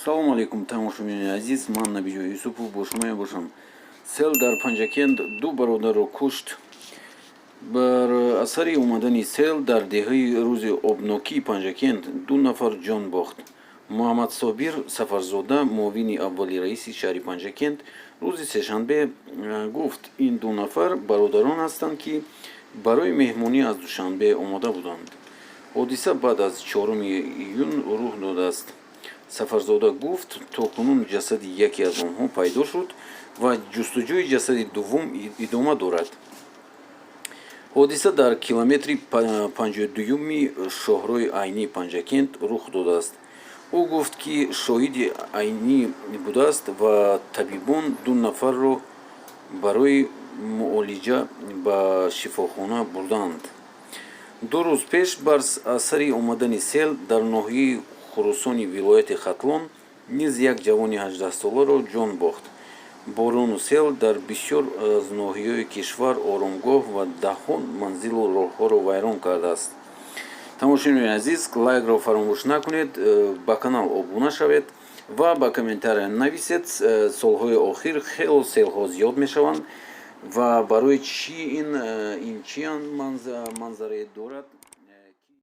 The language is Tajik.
Салому алейкум, тамошобинони азиз, ман Набиҷон Юсупов бо шумо мебошам. Сел дар Панҷакент ду бародарро кушт. Бар асари омадани сел дар деҳаи рӯзи обнокии Панҷакент ду нафар ҷон бохт. Муҳаммадсобир Сафарзода, муовини аввали раиси шаҳри Панҷакент, рӯзи сешанбе гуфт, ин ду нафар бародарон ҳастанд, ки барои меҳмонӣ аз Душанбе омода буданд. Ҳодиса баъд аз 4 июн рух додааст. Сафарзода гуфт, то кунун ҷасади яке аз онҳо пайдо шуд ва ҷустуҷӯи ҷасади дуввум идома дорад. Ҳодиса дар километри 52-юми шоҳроҳи Айнии Панҷакент рух додааст. Ӯ гуфт, ки шоҳиди айнӣ будааст ва табибон ду нафарро барои муолиҷа ба шифохона бурдаанд. 2 рӯз пеш бар асари омадани сел дар ноҳияи Хуросони вилояти Хатлон низ як ҷавони 18-соларо ҷон бохт. Борону сел дар бисёр аз ноҳияҳои кишвар оромгоҳ ва даҳҳо манзилу роҳҳоро вайрон кардааст. Тамошобинони азиз, лайкро фаромӯш накунед, ба канал обуна шавед ва ба комментария нависед. Солҳои охир хело селҳо зиёд мешаванд ва барои чӣ ин чӣ манзарае дорад.